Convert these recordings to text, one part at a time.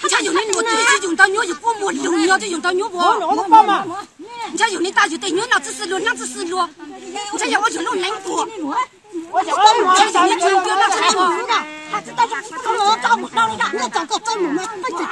Ntshai yus li nus twb tsis yus ntau nyuab, yus kuj muag lug nyob twb yus ntau nyuab vos. Ntshai yus li tas yus tej nyuab no txwj xwb luag, nab txwj xwb luag. Ntshai yog ua yus lub neej puas. Ntshai yus li tsis ntawd no txhais os. Ntshai yus li tsis ntawd no txhais os. Ua cov cov phooj ywg, cov phooj ywg, thiaj tau cov neeg ua nim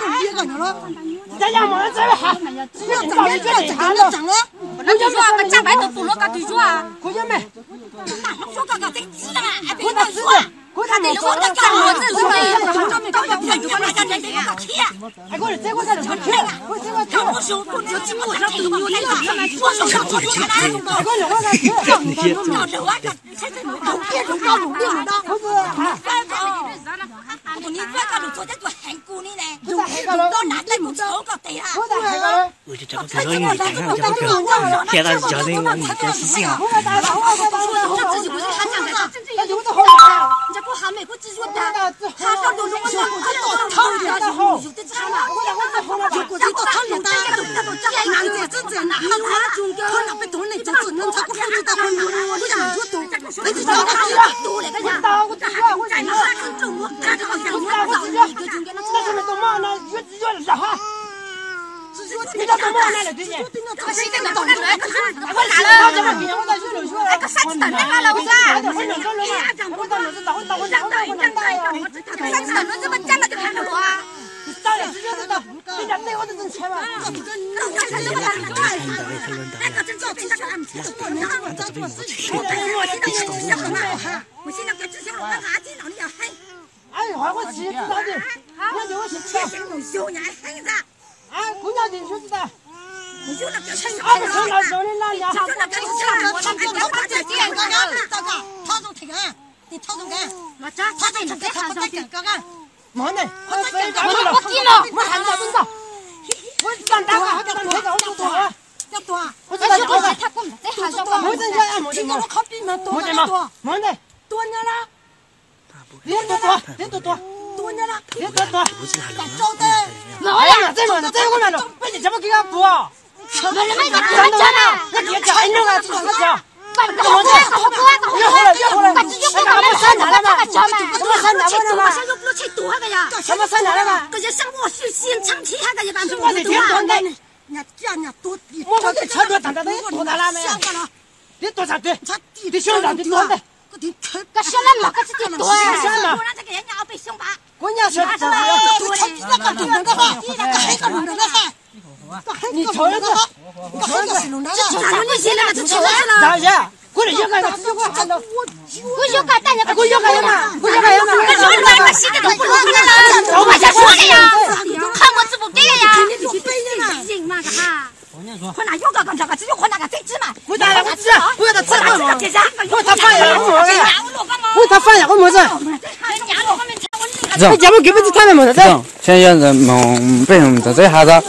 cov xwb xwb os.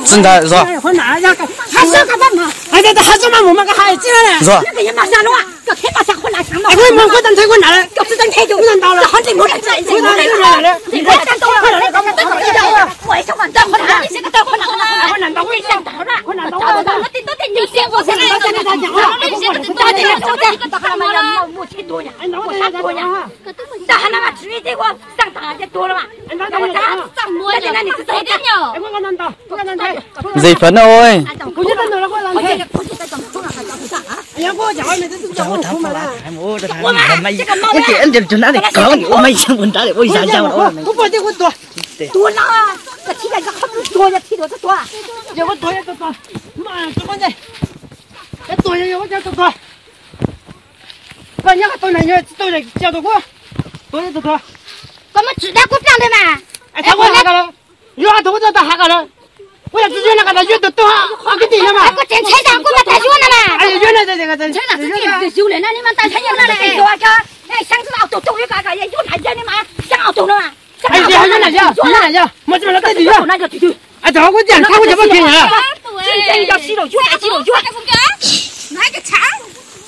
Tsis ntawd zos. Zos. Zis pham no ua. Koj nyob qhov twg na, yog tsis tau yog tsis yog tus kuv. Koj muab tsis dab kuv plag ntawd mas. Yog tus kuv tau tau hav ko lawm. Kuv yog tsis yog no ko yog tus tub, koj kwv tij no mas. Koj tseem ntshai tas kuv mas tas yuav no mas. Yuav no, yuav no, yuav no. Mus tsis mas los tej twg yog. Tus kuv tias ntshai kuv cov poj khig na. Tsis ntshai, Ib los yuav, ib los yuav.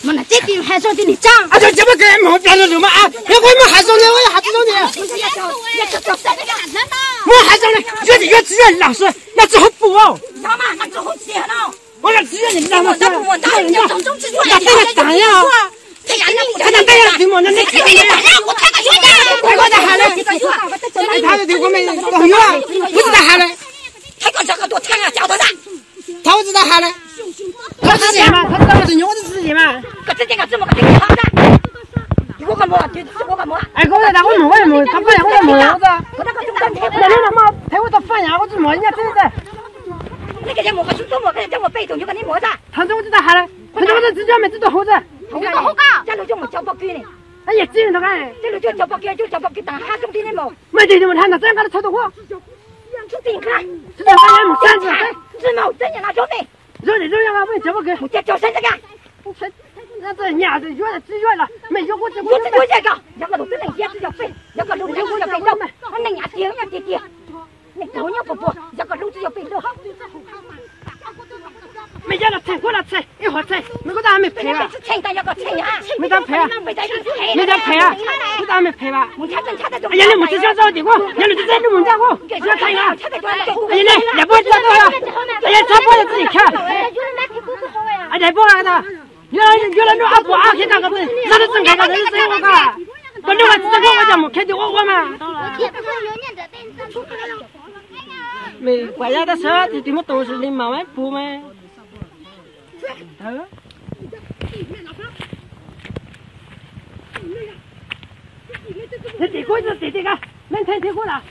Mas na teb ti hais zoo ti nim tsaa. Ua cas cov poj kws mus plas lwm mas a, yog kuv muaj hais zoo li, ua yog hais tsis zoo li. Muaj hais zoo li, yuav tsis yuav tsis yuav los xwb, los tsis hauv pus. Ua los tsis yuav los mas xwb. Los tej los taag yog. Tej los tej yog tsis mus no nej tsis yuav. Kuv tsis tas hais li. Kuv tsis tas hais li. Thov tsis tas hais li. Thov tsis tas mas, thov tsis tas mas, tus nyuj ua tsis tas mas. Es kuv tas kuv mus, kuv mus, thov koj yog kuv mus, kuv tas. Kuv tas kuv tas, kuv tas, kuv tas, kuv tas. Thov tsis tas hais li. Thov tsis tas hais li. Kuv tsis tas hais li. Yog tsis ntawd, maj tsis mus thav ntawd txawm nqa txhawv tus huab. Zoo zoo, yog muaj cov poj kws mus cia cov saib ntawd, nyam yuav tsis yuav los mej yuav kuv tsis yuav. Mej yuav los txheem kuv los txheem, ib huam txheem, mej kuv tas mej phem, mej tas phem, mej tas phem, kuv tas mej phem as. Yog nej mus tsis txog tim kuv, yog nej tsis txog nej mus ntag kuv, yog txheem as. Yog nej yam puab tsis tau, yog txhob puab yog txij kha. Daim puab tas, yuav los nug ab puas ab khiav tau ko txij, los txij nqes ko txij ua ko, koj nug tsis tau kuv ua cas mus khiav tim ua ua mas. Mej kuam yog tab sis tis muab tus li mas pug mas. Tim kuv, tim tim ka, mej nthe tim kuv lawm.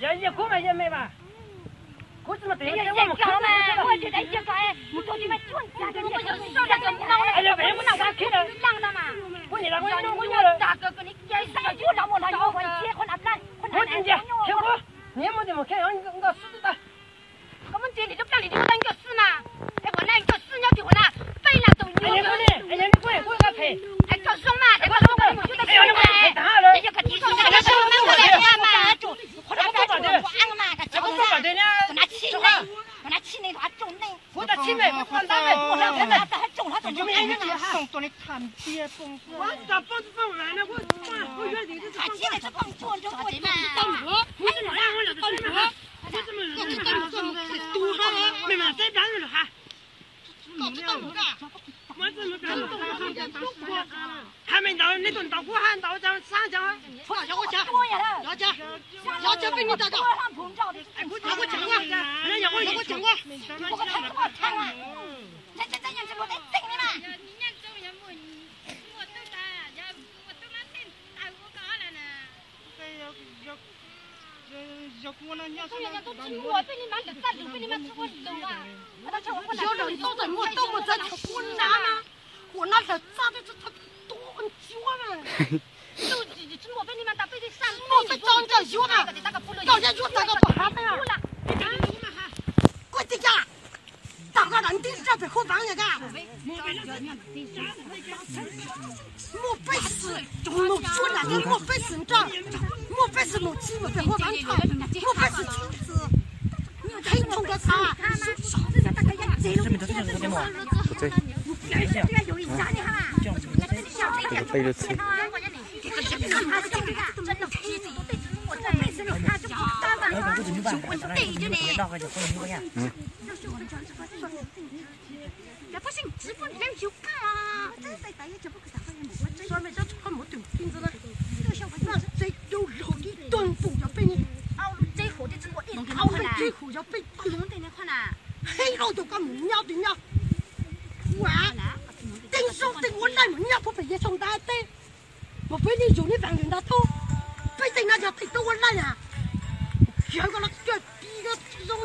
Yog yog kuv mas yog mej mas. Kuv tsis muaj tes, kuv tsis muaj tes, kuv tsis muaj tes. Kuv tsis ntsia, kuv niam muaj tes mus khe nkauj xwb tag. Koj muab ntsia li lub plaj li lub plaj nkauj xwb mas. Es ua na nkauj xwb nyob tim ua na, peb na tus nyuj. Es koj zoo mas, es koj zoo mas, es koj zoo mas, es yog koj tsis zoo mas, koj zoo mas, koj zoo mas, koj zoo mas, koj zoo mas, koj na tsis ne, koj na tsis ne, koj zoo ne. Kuv tas tsis me, kuv tas ntau me, kuv tas tsis me. Hais me ntawd, nej tus ntawd kuv hais ntawd, xav cov. Yog lawm tau txawm muaj tau muaj txawv kuv na, ua na lawm txaj twb txawj tu ncuab na. Muaj peb txoj ntsawj yuav na, koj yuav yuav txawv koj puas hav peb na. Kuv tij cas, tag koj dag nti zaj pem khuab vav na ka. Muaj peb xwm mus tsuab nram no, muaj peb xwm nraj, muaj peb xwm mus txib mus pem huab vav nraj, muaj peb xwm txib xwm theej tshoo rau xav. Mus peb nej yug nej vaam lwm ntag tub, peb tej no yog tej tub ua laij na, yawg koj los coj ti koj zoo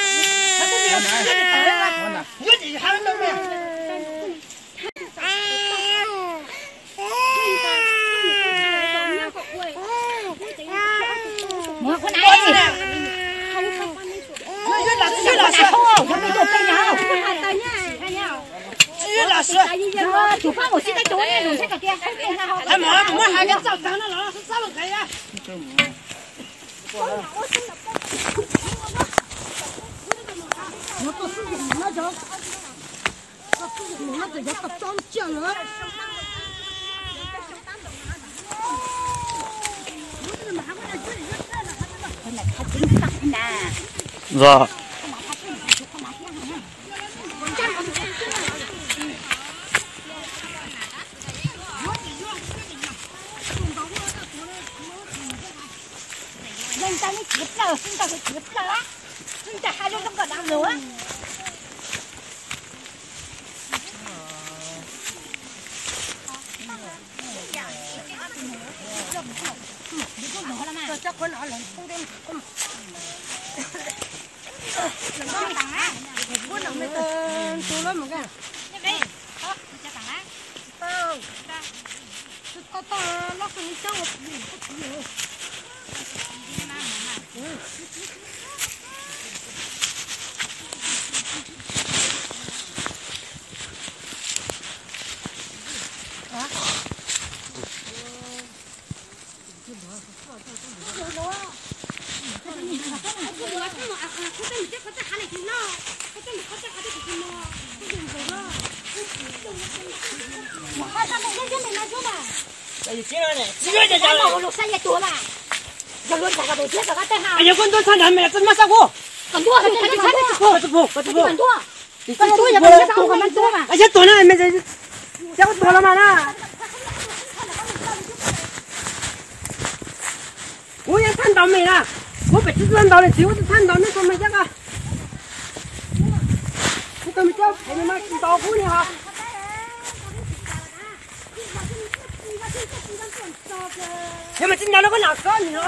Zos. Kuv yeej txhaj ntaus me na, kuv pem tsis txhaj ntaus li txiv, kuv tsis txhaj ntaus nej txog me cab ko. Kuv tau me cab phem no mas tsis ntaus kuv li os. Yog mas tsis ntaus no koj lam kob nim no.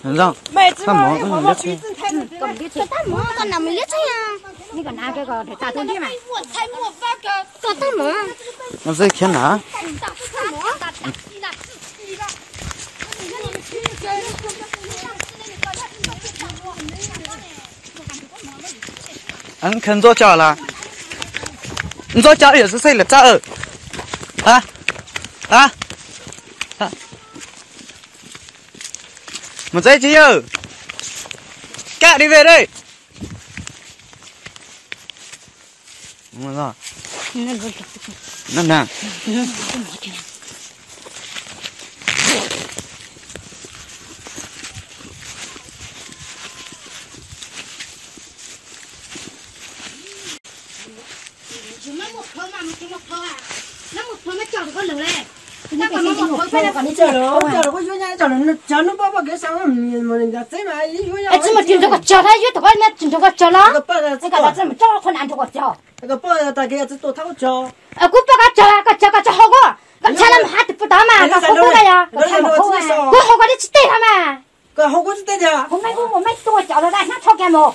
Zoo, tag mov, tag mov, tag mov. Tag mov. Khaws ntxuav cov lawm. Ntxuav cov yam xwb xwb lawm tsa. Ha, ha. Mus txeeb tsis yawg, kaj di ve dej. Tsis mus tsis nrog koj tsog, yuav tau koj tsis nrog koj tsog los. Kuv poj koj tsog, koj tsog koj tsis hau koj, koj tsog los mus hab tim pub tod mas koj kuv pub koj yog koj hau koj tsis teg mas. Kuv mej kuv mus mej tuaj cov los dai hnab tshoj kiag mus.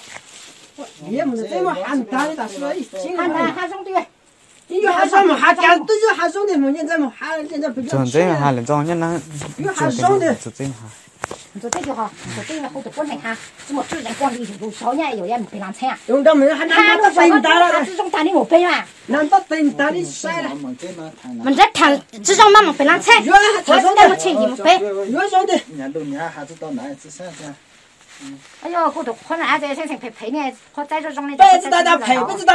Txog ntxeeb ha lawm ntxoo nyob na. Txog ntxeeb ha. Mas nrab tham tsis zoo mas mam pem lab ntxheb. Mus tseem yim mus pem. Yog kuv tus qhua na, phem phem ne, qhua txaib zoo zoo ne, peb tsis tas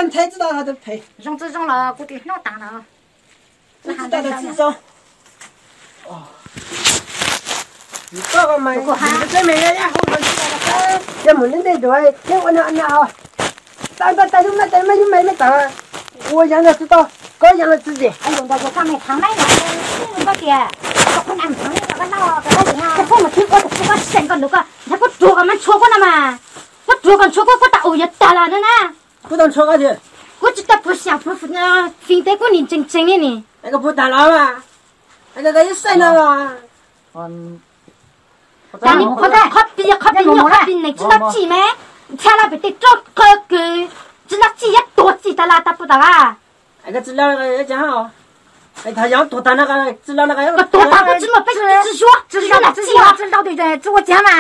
nthe tsis tas phem. Zoo tsis zoo los kuv tis hnub tas no. Tsis tas tsis zoo. Koj mas, yog mus neb ntej duav thiab ua no no. Tau tau tau lub mej tau mej lub mej mej tau. Ua yog los tsis tau, koj yog los tsis tau. Ntawd yog koj me thav mej no, koj tias koj qhov nam thav mej no koj noj koj noj, koj pheej mus thwb koj tus koj seem koj lus koj nrog kuv ruag koj mas ntshua kuv no mas. Kuv ruag koj ntshua kuv, kuv tas ub yuav tag los no na. Kuv tau ntshua koj tiag. Kuv tsis tau puag xyam puag fim teb kuv nim ntseeg ntseeg li ni. Koj puag tas los mas, koj yuav saib no los. Qhov pis qhov pis nyuaj qhov pis neeg tsis laj txim me, ntxhab los pem tej roj qw kws tsis laj txim yuav tuag txim tas los tas puag tas. Koj tsis laj, thav yog tuag tas no, tsis laj no, koj tuag tas koj tsis muaj peb tsis yuav tsis yuav tsis ua cas mas.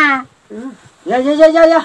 Yog yog yog yog.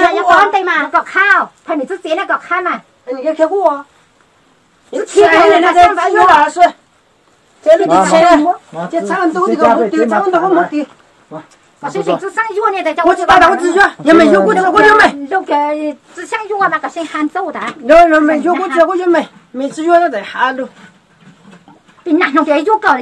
no, kom qab ntej mas kom qab, phais niam txiv txiv na kom qab mas. Ces txhab ntuj ti kuv twb txhab ntuj kuv mus ti. Kom seb tsis xaab yuag ne, kuv tsis tau, kuv tsis yuag, yog mej yuag kuv tsis kuv yuag mej. Tsis xaab yuag mas kom seb ha ntxauj tas. Mej yuag kuv tsis kuv yuag mej, mej tsis yuag no tes ha lug. Pis nag hloov ces yuag koj,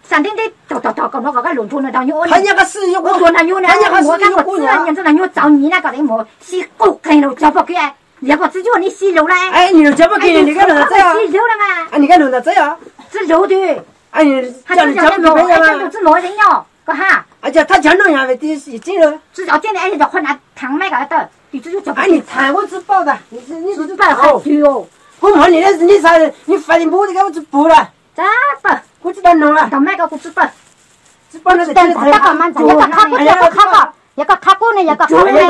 xa nteb nteb tog tog tog kom no kom koj lus nrug nws nrog nyuj ua, nrug nrog nyuj na, nrug nrog nyuj txaus nyiv na kom mus sib qus qeeg lus cog pog kev, yog koj tsis yuag ne sib lus na. Sib lus na mas. Tsis lus twb, tsis lus tsis noj koj ha. Tsis zov tiaj ne, yog qhov nav theev mej kom tawm, tsis yuag cog pog kev. Tsis paub hais twg, kuv mov nim ne xav ne fais li npub tias kuv tsis pum lawm. Kuv tsis tau noog lawm, ntawm mej ko kuv tsis paub. Tsis paub no, yog koj qha kuv ne, yog koj qha kuv ne,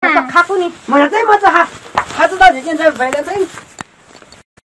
koj qha kuv ne. Mos yog teb muab txog ha, ha tsis tau ces cia ntawd fais lawm teb.